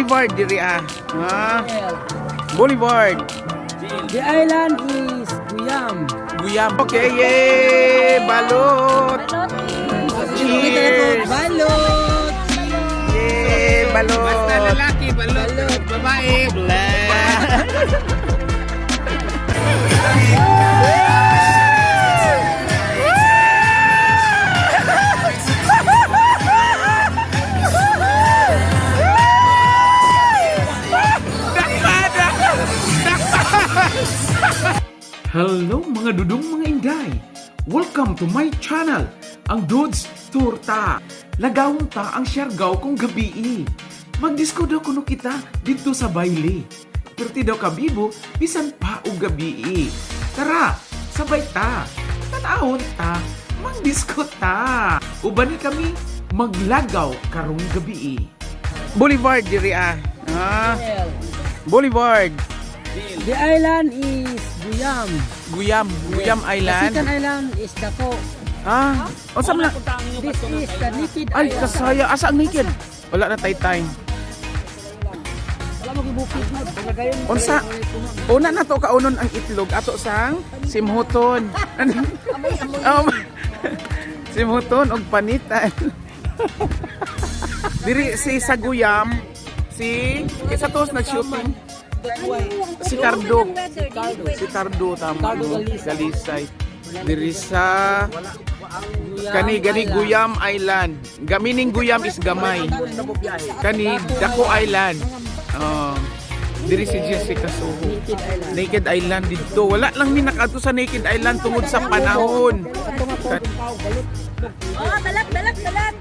Boulevard diri ah. Ah, Boulevard. The island is Guyam. Guyam. Okay, yay! Balot! Cheers! Balot! Yay! Balot! Basta lalaki, balot. Babae, black. Hello, mga dudong, mga inday! Welcome to my channel, ang Dudes Turta. Lagawon ta ang Siargao kung gabii. Magdisko daw kuno kita dito sa bayle. Pero ti daw kabibo, bisan pa og gabii. Tara, sabay ta. Tanawon ta, magdisko ta. Uban ni kami maglagaw karong gabii. Boulevard diri ah. Ah, Boulevard. The island is Guyam. Guyam, Guyam The Island. second island is Dako. Ah, unsa man na- This is the naked Ay, island. kasaya. Asa ang naked? Wala na tay time. Wala mo gibukid mo. Unsa? Una na to kaunon ang itlog ato sang simhuton. Simhuton og panitan. Diri si Saguyam, si isa tos nag-shooting. Si Cardo. Si Cardo, tama. Galisay. Diri sa kani gani Guyam Island. Gamining Guyam is gamay. Kani Dako Island. Oh. Diri si Jessica Soho. Naked island. Naked Island didto. Wala lang mi nakaadto sa Naked Island tungod sa panahon. Oh, balat, balat, balat.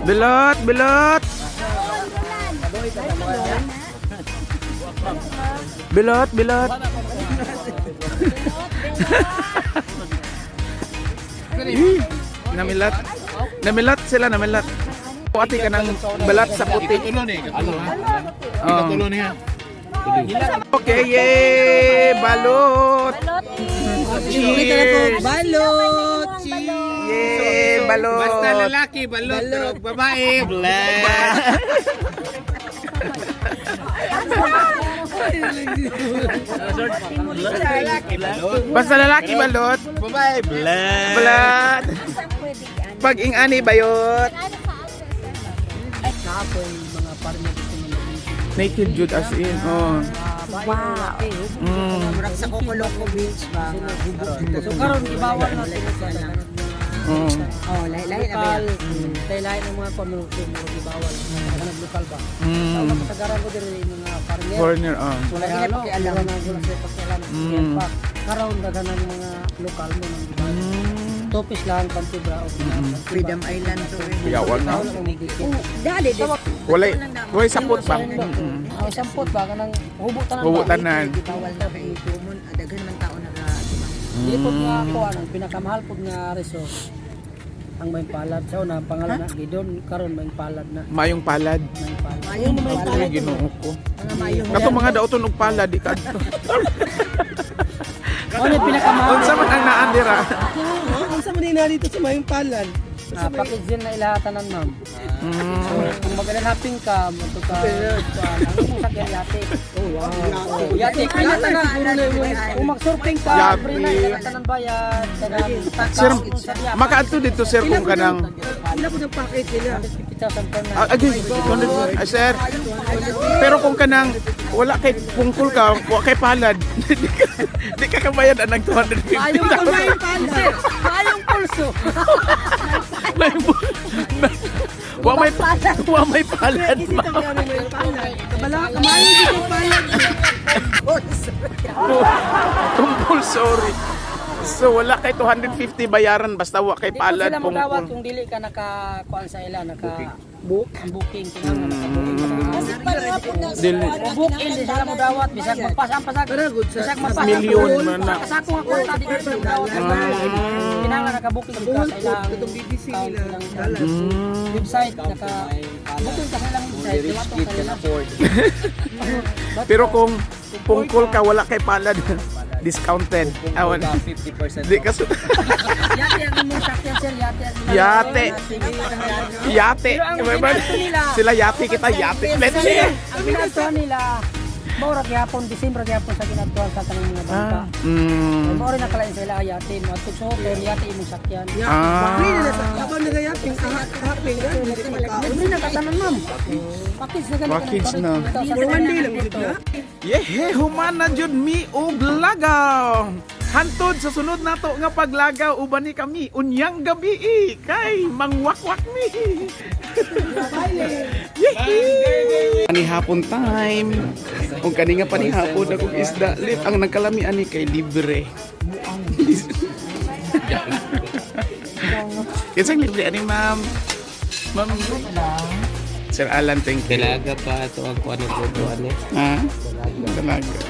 Belot, belot. Belot, belot. Ih, namilat. Namilat sila, namilat. Ate ka ng balat sa puti. Katulo ni, katulo ha. Oh. Katulo niya. Okay, yay! Balot! Cheers! Balot! Yay! Balot! Basta lalaki, balot. Babae, black. Lalaki, balot. Basta lalaki, balot. Babae, black. Balat! Pag ingani, bayot. Naapoy mga parma dito na nag Naked jud as in. Oh. Wow. Murag sa Cocolocco Beach ba? So karon gibawal na sila sa Oh. Oh, lahi-lahi na ba lokal. yan? Kay lahi ng mga community mo gibawal. Kanang lokal ba? Kasagaran ko diri mga farmer. Foreigner, oh. Wala Wala ano, pakialam. wala wala sila pakialam. Pa karon daghan ng mga lokal mo nang gibawal. Topis lang pantibra o Freedom Island to eh. Yawan na. Dali, di. Walay, walay sapot ba? Ang sampot ba kanang hubo tanan. Hubo ba? tanan. Bawal na kay Tumon. Daghan man tao na Dili po nga ako anong pinakamahal po nga resort ang may palad sa una pangalan na Gidon, karon may palad na. Mayong palad. May palad. Mayong Ay, Ginoo ko. Mga mayong Kato mga daoton og palad di kadto. Ano yung pinakamahal? Unsa man ang naan dira? Unsa man na dito sa mayong palad? Ah, package din na ilahatanan, ma'am. So, kung mag-hopping ka, magto ka, kuan, ang imong sakyan yate. Oh, wow. Yate, kaya tanan. Kung mag-surfing ka, Yate. pre na ilahatanan bayad. Kanang Sir, makaadto dito, sir, kung kanang Pila po ng package nila? 150,000 per night. Ah, agay, 200, ah, sir. Pero kung kanang wala kay pungkol ka, wa kay palad. Di ka kabayad anang 250,000. Mayong palad. Mayong pulso. Wa may palad. Isip ang kami mayong palad. Kabala, kamayo dito palad. Compulsory. So wala kay 250 bayaran basta wa kay Di po palad sila magdawat pungkol. kung dili ka naka kuan sa ila, naka book ang booking kinahanglan naka-booking ka. Dili. Mo book in di sila modawat bisag magpas ang pasag. Bisag magpas ang Milyon man na. Sa ako nga kwarta di ka sila modawat. Kinahanglan naka-booking ka sa ilang Katong BBC account, nila. ilang Dalan. website, naka booking ka sa ilang website diwatong ka nila. Pero kung pungkol ka wala kay palad, discounted. Awan. 50%. Di ka Yate ang imong sakyan, sir, yate ang imong Yate. Sige. Yate. Pero ang Everybody. Sila yati kita yati. Let's see. Ang ginatuan nila, mao ra gyapon, Disyembre gyapon sa ginatuan sa tanang mga bangka. Mao rin nakalain sila yate mo at so yate imong sakyan. Ah. Free na sa habang nagayating haping gan dili pagkaon. Libre na katanan, ma'am. Package na ganito. Package na. For one day lang jud na. Yehe, human na jud mi og lagaw. Hantod sa sunod nato nga paglagaw uban ni kami unyang gabi eh, kay mangwakwak mi. Yehe. Panihapon time. Ug kani nga panihapon akong isda lit ang nagkalami ani kay libre. Kinsang libre ani, ma'am? Ma'am. Sir Alan, thank you. Dalaga pa ito ang kuan ng lutuan eh. Ha? Dalaga.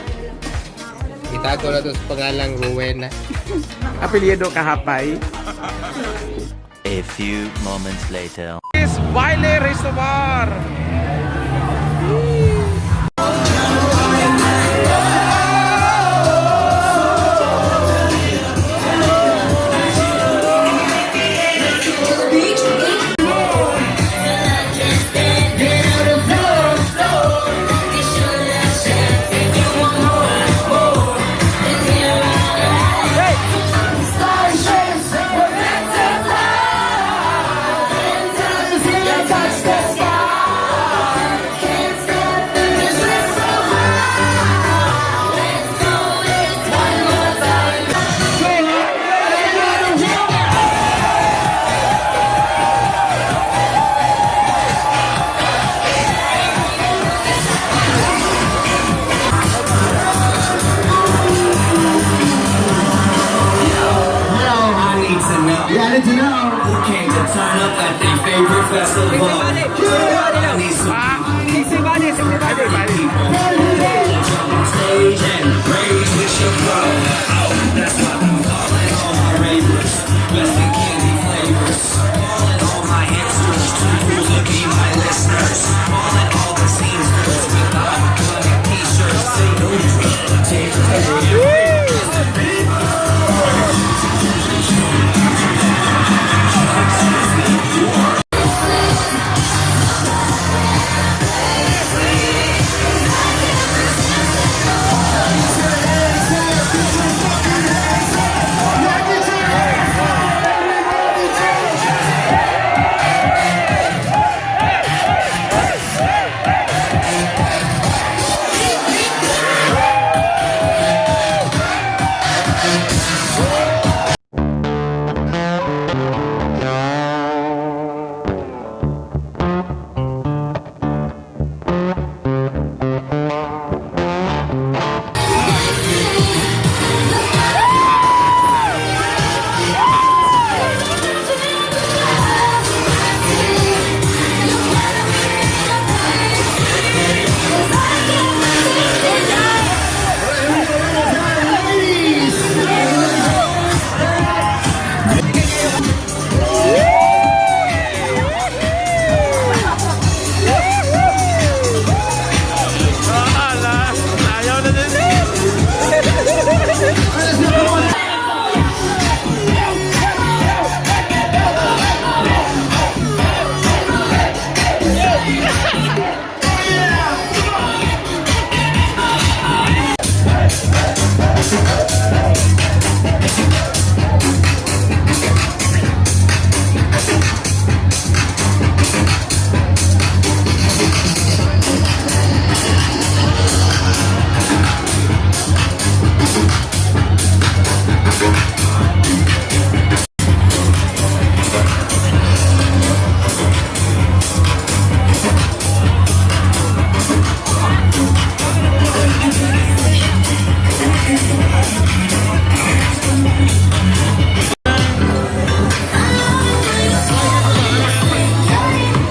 Itago na to sa pangalang Rowena. Apelyido kahapay. A few moments later. Is Baile Restobar. I need to know. Yeah, I need to know. Who came to turn up at their favorite festival? I need some Everybody. jump on stage and rage with your bro. Oh, that's why I'm calling all my ravers. Best in candy flavors. Calling all my hipsters. Too cool to be my listeners. Calling all the scenesters with the iconic t-shirts. Say no drug takers. Ayaw na din.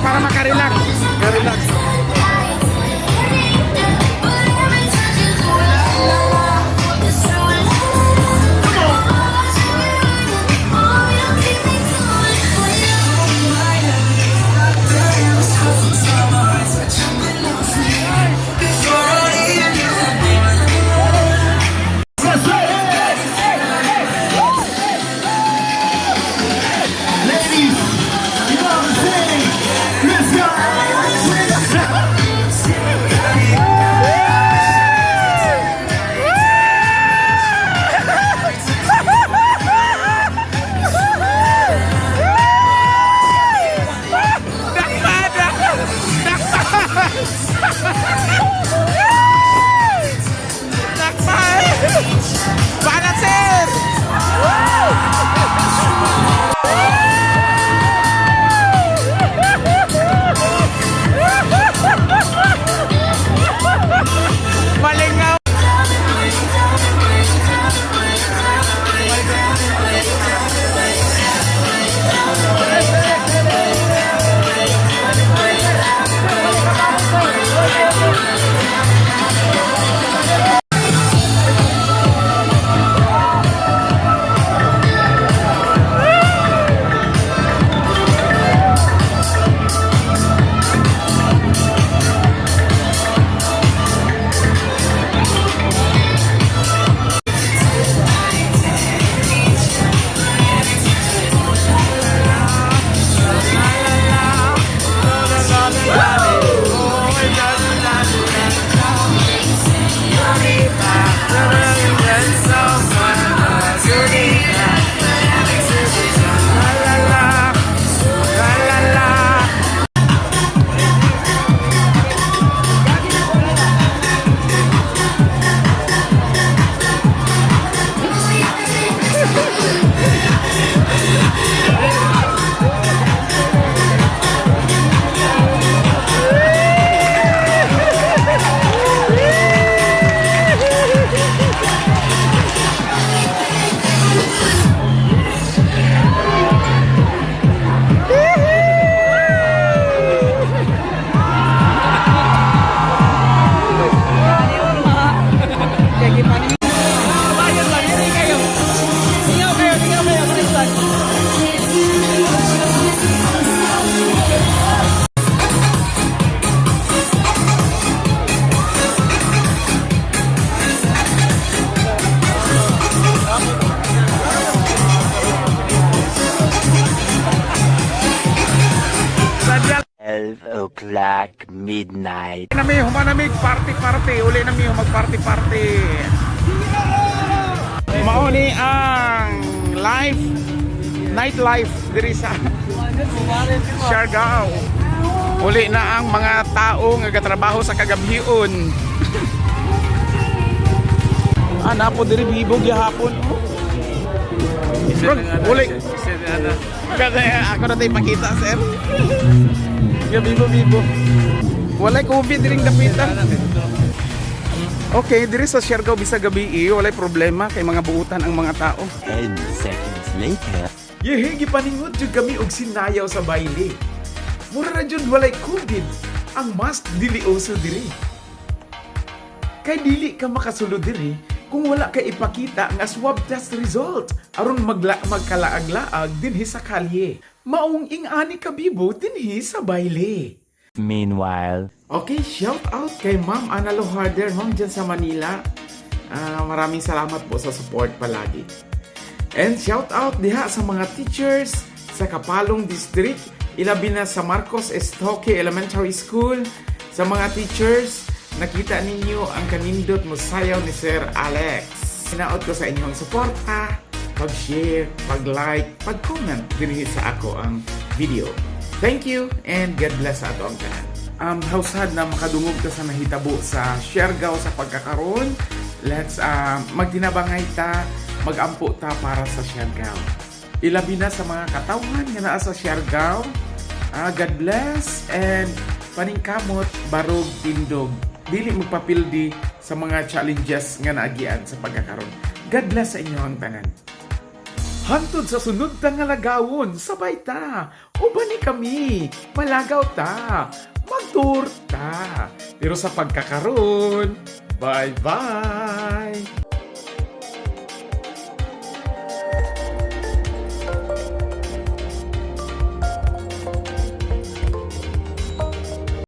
Para makarelax. Relax. Ladies, you know what I'm saying? Let's go. o'clock midnight. Nami, humanamig, party-party. Uli nami, mag-party-party. Mao ni ang life, nightlife diri sa Siargao. Uli na ang mga tao nga gatrabaho sa kagabhion. Ah, po diri bibog gihapon. Bro, uli. Kada ako na tayo pakita, sir. Ya, bibo bibo. Walay COVID diring dapita. Okay, diri sa Siargao bisag gabi eh, walay problema kay mga buutan ang mga tao. 10 seconds later. Yehe, gipaningod jud kami og sinayaw sa bayle. Mura ra jud walay COVID. Ang mask dili uso diri. Kay dili ka makasulod diri kung wala ka ipakita nga swab test result aron magkalaag-laag dinhi sa kalye. Maong ing-ani ka bibo dinhi sa bayle. Meanwhile. Okay, shout out kay Ma'am Ana Loharder, ma'am dyan sa Manila. Ah, maraming salamat po sa support palagi. And shout out diha sa mga teachers sa Kapalong District, ilabi na sa Marcos Estoque Elementary School, sa mga teachers, nakita ninyo ang kanindot musayaw ni Sir Alex. Hinaot ko sa inyong suporta, pag-share, pag-like, pag-comment dinhi sa ako ang video. Thank you and God bless sa ato ang tanan. How sad na makadungog ta sa nahitabo sa Siargao sa pagkakaroon. Let's magtinabangay ta, magampo ta para sa Siargao. Ilabi na sa mga katawhan nga naa sa Siargao. Ah, God bless and paningkamot barog tindog. Dili magpapildi sa mga challenges nga naagian sa pagkakaroon. God bless sa inyo ang tanan. Hantod sa sunod ta nga lagawon, sabay ta. Uban ni kami, malagaw ta, magturta. Pero sa pagkakaroon, bye-bye!